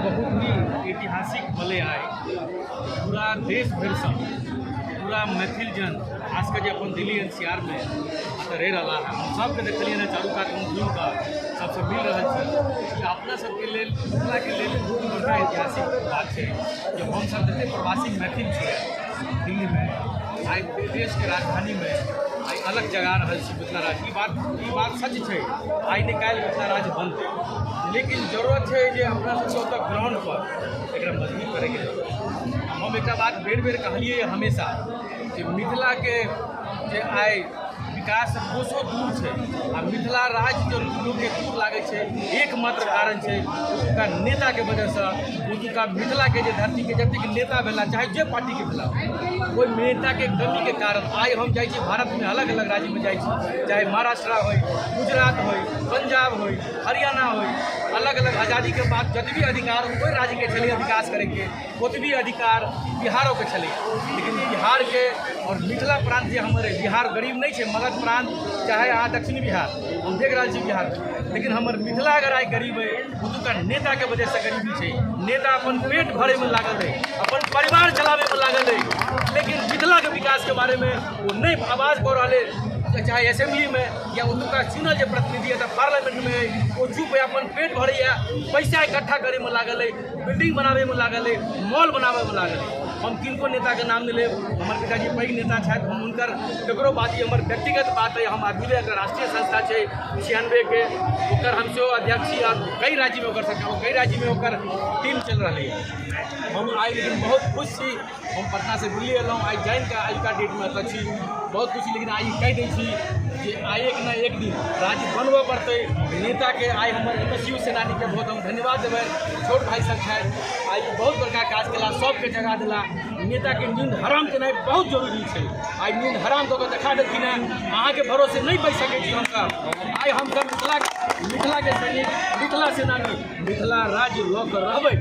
बहुत ही ऐतिहासिक भेलै। आइ पूरा देश भरिसँ पूरा मैथिल जन, खास कऽ जे अपन दिल्ली एनसीआरमे एतऽ रहि रहला हँ, हम सबके देखलियै हँ, चारू कात हम घुमि कऽ सबसँ मिल रहल छी। ई अपना सबके लेल, मिथिलाके लेल बहुत बड़का ऐतिहासिक बात छै जे हमसब जतेक प्रवासी मैथिल छियै दिल्लीमे, आइ देशके राजधानीमे आइ अलग जगा रहल छी मिथिला राज्य। ई बात सच छै, आइ नहि काल्हि मिथिला राज्य बनतै, लेकिन जरूरत छै जे अपना सबके ओतऽ ग्राउंड पर एकरा मजबूत करैके जरूरत। हम एकटा बात बेर बेर कहलियै हमेशा जे मिथिलाके जे आइ विकास कोसो दूर छै आ मिथिला राज्य जे लोकके दूर लागै छै, एकमात्र कारण छै ओतुका नेताके वजहसँ। ओतुका मिथिलाके जे धरतीके जतेक नेता भेला, चाहे जे पार्टीके भेला, ओहि नेताके कमीके कारण आइ हम जाइ छी भारतमे, अलग अलग राज्यमे जाइ छी, चाहे महाराष्ट्र होइ, गुजरात होइ, पंजाब होइ, हरियाणा होइ, अलग अलग। आजादीके बाद जतबी अधिकार ओहि राज्यके छलैए विकास करैके, ओतबी अधिकार बिहारोके छलैए। लेकिन बिहारके आओर मिथिला प्रान्त जे हमर अइ, बिहार गरीब नहि छै, मगध प्रान्त चाहे अहाँ दक्षिणी बिहार, हम देख रहल छी बिहारमे, लेकिन हमर मिथिला अगर आइ गरीब अइ, ओतुका नेताके वजहसँ गरीबी छै। नेता अपन पेट भरैमे लागल अइ, अपन परिवार चलाबैमे लागल अइ, लेकिन मिथिलाके विकासके बारेमे ओ नहि आवाज कऽ रहल अइ, चाहे असेम्बलीमे या ओतुका चुनल जे प्रतिनिधि एतऽ पार्लियामेंटमे अइ, ओ चुप अइ, अपन पेट भरैए, पैसा इकट्ठा करैमे लागल अइ, बिल्डिंग बनाबैमे लागल अइ, मॉल बनाबैमे लागल अइ। हम किनको नेताके नाम नहि लेब। हमर पिताजी पैघ नेता छथि, हम हुनकर ककरो बात, ई हमर व्यक्तिगत बात अइ। हम अभ्युदय एकटा राष्ट्रीय संस्था छै 96के, ओकर हम सेहो अध्यक्ष छी आ कई राज्यमे ओकर सरकार, कई राज्यमे ओकर टीम चलि रहलैए। हम आइ लेकिन बहुत खुश छी। हम पटनासँ दिल्ली एलहुँ, आइ जानि कऽ आजुका डेटमे एतऽ छी, बहुत खुशी। लेकिन आइ ई कहि दै छी जे आइ एक ने एक दिन राज्य बनबऽ पड़तै। नेताके आइ हमर एमएसयू सेनानीके बहुत हम धन्यवाद देबै। छोट भाई सब छथि, आइ बहुत बड़का काज केला, सबके जगा देला। नेताके नींद हराम केनाइ बहुत जरूरी छै। आइ नींद हराम कऽ कऽ देखा देलखिन हेँ। अहाँके भरोसे नहि बचि सकै छी हमसब। आइ हमसब मिथिला, मिथिलाके सैनिक, मिथिला सेनानी, मिथिला राज्य लऽ कऽ रहबै।